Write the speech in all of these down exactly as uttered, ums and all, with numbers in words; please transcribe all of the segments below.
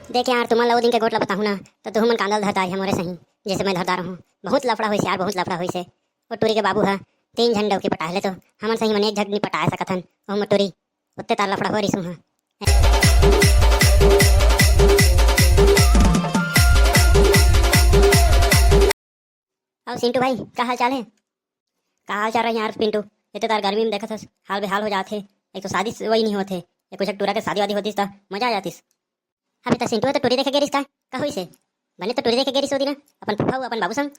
देख यार, तुमन ला ओ दिन के गोठ ला बताहूँ ना, त तुहू मन कांदा ल धरदार हे मोरे सही, जइसे मैं धरदार हूँ। बहुत लफड़ा होइस यार, बहुत लफड़ा होइस हे। ओ टूरी के बाबू ह तीन झन डौकी पटाए ले, तो हमन सही मन एक झन नी पटाए सकत हन। ओहू म टूरी, ओत्ते तार लफड़ा हो रिसू ह। अउ सिंटू भाई, का हाल चाल हे? का हाल चाल रही यार पिंटू? एते तार गर्मी में देखत हस, हाल बेहाल हो जात हे। एक तो शादी से वही नहीं होत हे, एक कुछ टूरा के शादी वादी होतिस त मजा आ जातिस। अबे त सिंटू ह तो टूरी देखे गे रिस का? का होइस हे? बने तो टूरी देखे गे रिस ओ दिन, अपन फूफा अउ अपन बाबू संग।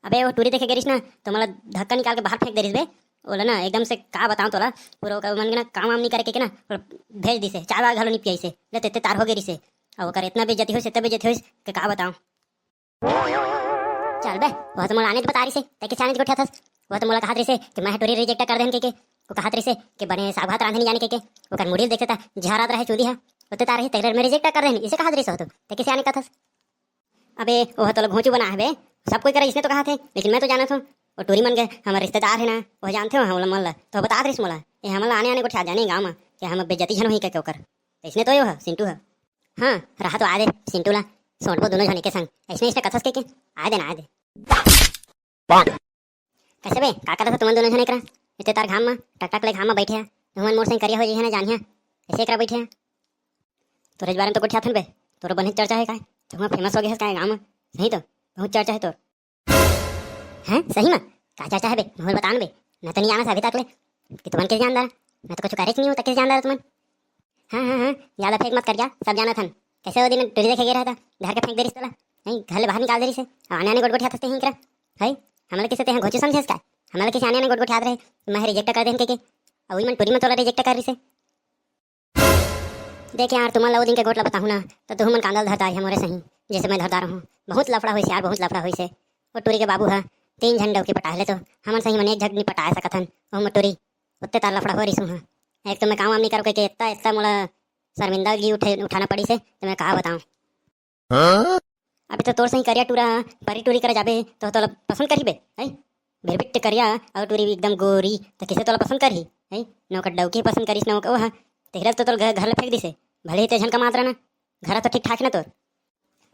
अबे वो टूरी देखे गे रिस ना, तो मोला धक्का निकाल के बाहर फेंक दे रिस बे। ओला ना एकदम से का बताऊं तोला, पूरा ओकर मन के ना काम वाम नहीं करे के, के ना, ओला भेज दिस हे, चाय वाय घलो नहीं पियाइस हे। ले तेते तार हो गे रिस हे। अउ ओकर इतना बेइज्जती होइस, इतना बेइज्जती होइस के का बताऊं। चल बे, वो तो मोला आने बता रिस हे, तै कइसे आने गोठियाथस? वो तो मोला कहत रिस हे कि मैं टूरी रिजेक्ट कर देन के, के। वो कहत रिस हे कि बने साग भात रांधे नहीं जाने के, के। ओकर मुड़ी ल देखते ता झहरात रहे चूंदी ह। ओते तार रही तेरे में रिजेक्ट कर देन, इसे कहत रिस हो तो, तै कइसे आने कहथस? अबे, ओह तोला घोंचू बना हे बे, सब कोई करा इसने तो कहत हे, लेकिन मैं तो जानत हूँ, वो टूरी मन के हमर रिश्तेदार हे ना, वो जानते हो हमला मन ला, तो बतात रिस मोला, ये हमला आने आने गोठिया जाने गाँव में, कि हम बेइज्जती झन होही के ओकर। तो इसने तो यो ह, सिंटू ह। हाँ, रहा तो आ दे सिंटू ला, सोटबो दोनों झने के संग। ऐसने इसने कथस के, के? आ दे ना, आ दे। कैसे बे, का करत ह तुमन दोनों झने करा? इतने तार घाम म, टकटक ले घाम म बैठे ह। तुमन मोर संग करिया हो जइहे ना जानिया। कैसे एकरा बैठे ह? तोरे बारे में तो गोठियाथन बे, तोरो बने चर्चा हे काय? तुमन फेमस हो गए हस काय गाँव म? नहीं तो, बहुत चर्चा हे तोर। हैं, सही में? का चर्चा हे बे? मोला बता न बे। मैं तो नहीं जानस अभी तक ले कि तुमन के जानदार। मैं तो कुछ करे नहीं हूँ, तो कैसे जानदार तुमन? हाँ, हाँ, हाँ, ज्यादा फेंक मत कर जा, सब जानत हन। कैसे वो दिन टूरी देखे गे रहा था, धर के फेंक दे रिस तोला। नहीं, घर ले बाहर निकाल दे रिस हे। आने आने गोठ गोठियाथस ते ही करा। है, हमला किसे ते घोंचू समझेस का? हमला किसे आने आने गोठ गोठियात रहे, मैं रिजेक्ट कर देन के, के। अउ मन टूरी में तोला रिजेक्ट कर रिस हे। देख यार, तुमन ला ओ दिन के गोठ ला बताहूँ ना, तो तुहू मन कांदा ल धरदार हे मोरे सही, जइसे मैं धरदार हूँ। बहुत लफड़ा होइस यार, बहुत लफड़ा होइस हे। ओ टूरी के बाबू ह तीन झन डौकी पटाए ले, तो हमन सही मन एक झन नी पटाए सकत हन। ओ मोर टूरी, ओत्ते तार लफड़ा हो रिसू ह। एक तो मैं काम वाम नी करूँ कहिके, इतना, इतना मोला शर्मिंदगी उठे, उठाना पड़िस हे, तो मैं का बताऊँ। हाँ? अबे तो तोर सही करिया टूरा परी टूरी करा जाबे, तो तोला पसंद करही बे, हैं? भिरबिट्ट करिया अउ टूरी एकदम गोरी, तो किसे तोला पसंद करही, हैं? न ओकर डौकी पसंद करिस, न ओकर ओहा। तेहरा तो तोला घर, घर ले फेंक दिसे। भले ही ते झन कमात रहना, घर तो ठीक ठाक हे ना तोर।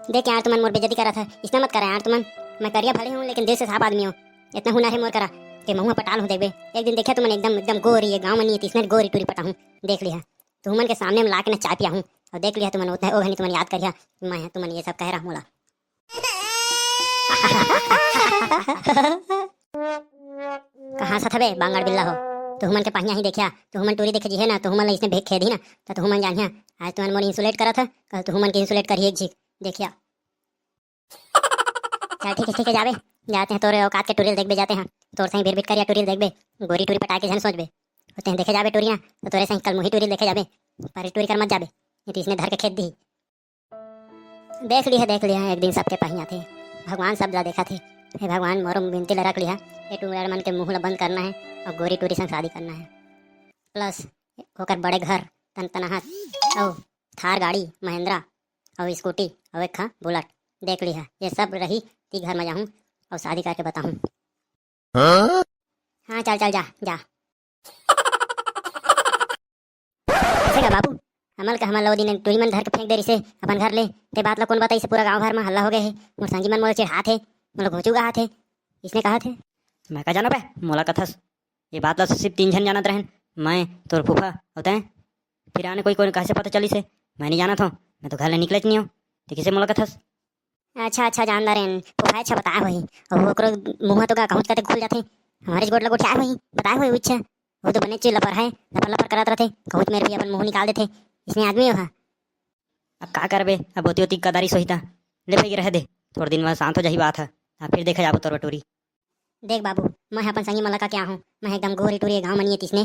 देख यार, तुमन मोर बेइज्जती करत ह, इसना मत करा यार तुमन। मैं करिया भले हूँ, लेकिन दिल से साफ आदमी हूँ। इतना हुनर हे मोर करा, ते महूँ पटा लूँ, देखबे। एक दिन देखिया तुमन एकदम, एकदम गोरी, ये गाँव में नहीं है, इसने गोरी टूरी पटाहूँ, देख लिहा। तुमन के सामने में लाके ना चाय पियाहूँ, अउ देख लिहा तुमन, ओतने ओ घनी तुमन याद करिहा, मैं तुमन ये सब कहे रहा मोला। कहाँ सथबे बांगड़ बिल्ला हो? तुहमन के पहिया ही देखिया, तुहमन टूरी देखे जिहे ना, तुहमन ला इसने भेंक खेदी ना, त तुहमन जानिया, आज तुमन मोर इंसुलेट करत ह, कल तुहमन के इंसुलेट करिही एक झिक, देखिया। चल ठीक है, ठीक है, जाबे, जाते हैं, तोरे औकात के टूरी ल देखबे, जाते हैं, तोर सही भिरभिट करिया टूरी ल देखबे, गोरी टूरी पटाए के झन सोचबे, तें देखे जाबे टूरी ना, तो तोरे सही कल मुही टूरी ल देखे जाबे, परी टूरी कर मत जाबे, नहीं तो इसने धर के खेद दी। देख लिहा, देख लिहा, एक दिन सबके पहिया थे। भगवान सब ला देखत हे। हे भगवान, मोरो बिनती ला रख लिहा। ये टूरा मन के मुंह ला बंद करना हे अउ गोरी टूरी संग शादी करना हे। प्लस ओकर बड़े घर, तनतनाहत, अउ थार गाड़ी, महिंद्रा, अउ स्कूटी, अउ एक खा बुलेट। देख लिहा, ये सब रही, ती घर में जाहूँ अउ शादी करके बताहूँ। हाँ, चल, चल, जा, जा। कैसे गा बाबू? हमल का हमल ला ओ दिन टूरी मन धर के फेंक दे रिसे अपन घर ले। ते बात ला कोन बताइस? पूरा गांव भर में हल्ला हो गए हे। मोर संगी मन मोला चिढ़ात हे, मोला घोंचू गात हे। इसने कहत हे। मैं का जाना बे, मोला कथस। ये बात ला सिर्फ तीन झन जानत रहन, मैं, तोर फूफा अउ तैं। फिर आने कोई, कोई कइसे पता चलिस हे? मैं नहीं जानत हूँ, मैं तो घर ले निकलेच नहीं हूँ। ते किसे मोला कथस? अच्छा, अच्छा, जानदार एन। फूफा अच्छा बताए होही। अउ ओकरो मुंह तो गा कहूँच कते खुल जाथे। हमारे गोड़ लगो चार होही, बताए होही उच्छा। वो तो बने चीज लपर है, लपर लपर करत रहथे। कहूँच मेर भी अपन मुंह निकाल देथे। इसने आदमी हो हा। अब का करबे, अब ओती ओती कदारी सोहिता। ले भाई रह दे, थोड़ दिन में शांत हो जाही बात है। आ फिर देखा जाबो तोर बटोरी। देख बाबू, मैं अपन संगी मन ला का क्या हूँ, मैं एकदम गोरी टूरी गाँव मनिए तिसने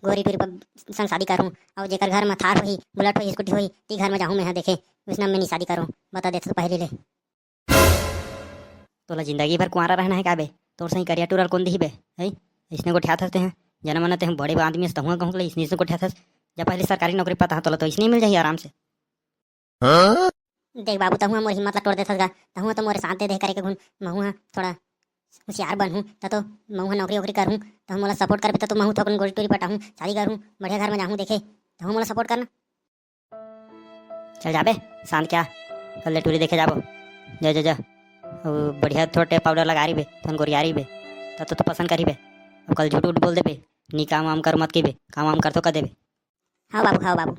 गोरी टूरी पर संग शादी करूँ, अउ जेकर घर में थार होही, बुलेट होही, स्कूटी होही, ती घर में जाहूँ मैं हा देखे, उसने में नहीं शादी करूँ, बता देते तो पहले ले। तोला जिंदगी भर कुंवारा रहना है का बे? तोर सही करिया टूरा ल कोन दिही बे? है? इसने गोठियात हस तेहा। जना मना तेहा बड़े आदमी हस तहुआ कहूँ के इसने, इसने गोठियात हस। जब पहले सरकारी नौकरी पता हा तोला तो इसने मिल जाही आराम से। देख बाबू, तहुआ मोर हिम्मत ला तोड़ देथस गा। तहुआ तो मोरे साथ दे दे करे के घुन, महू हा थोड़ा होशियार बनहूँ, त तो महू हा नौकरी वोकरी करहूँ, तहूँ मोला सपोर्ट करबे, त तो महू थोकन गोरी टूरी पटाहूँ, शादी करहूँ, बढ़िया घर में जाहूँ देखे, तहूँ मोला सपोर्ट करना। चल जाबे, शांत क्या, कल ले टूरी देखे जाबो। जा, जा, जा। अउ बढ़िया थोड़ा टेप पाउडर लगा रहिबे, तहन गोरिया रहिबे, तब तो, तो पसंद करिबे। अब कल झूठ उठ बोल देबे, नी काम वाम कर मत कहिबे, काम वाम कर तो कर देबे। हाँ बाबू, हाँ बाबू।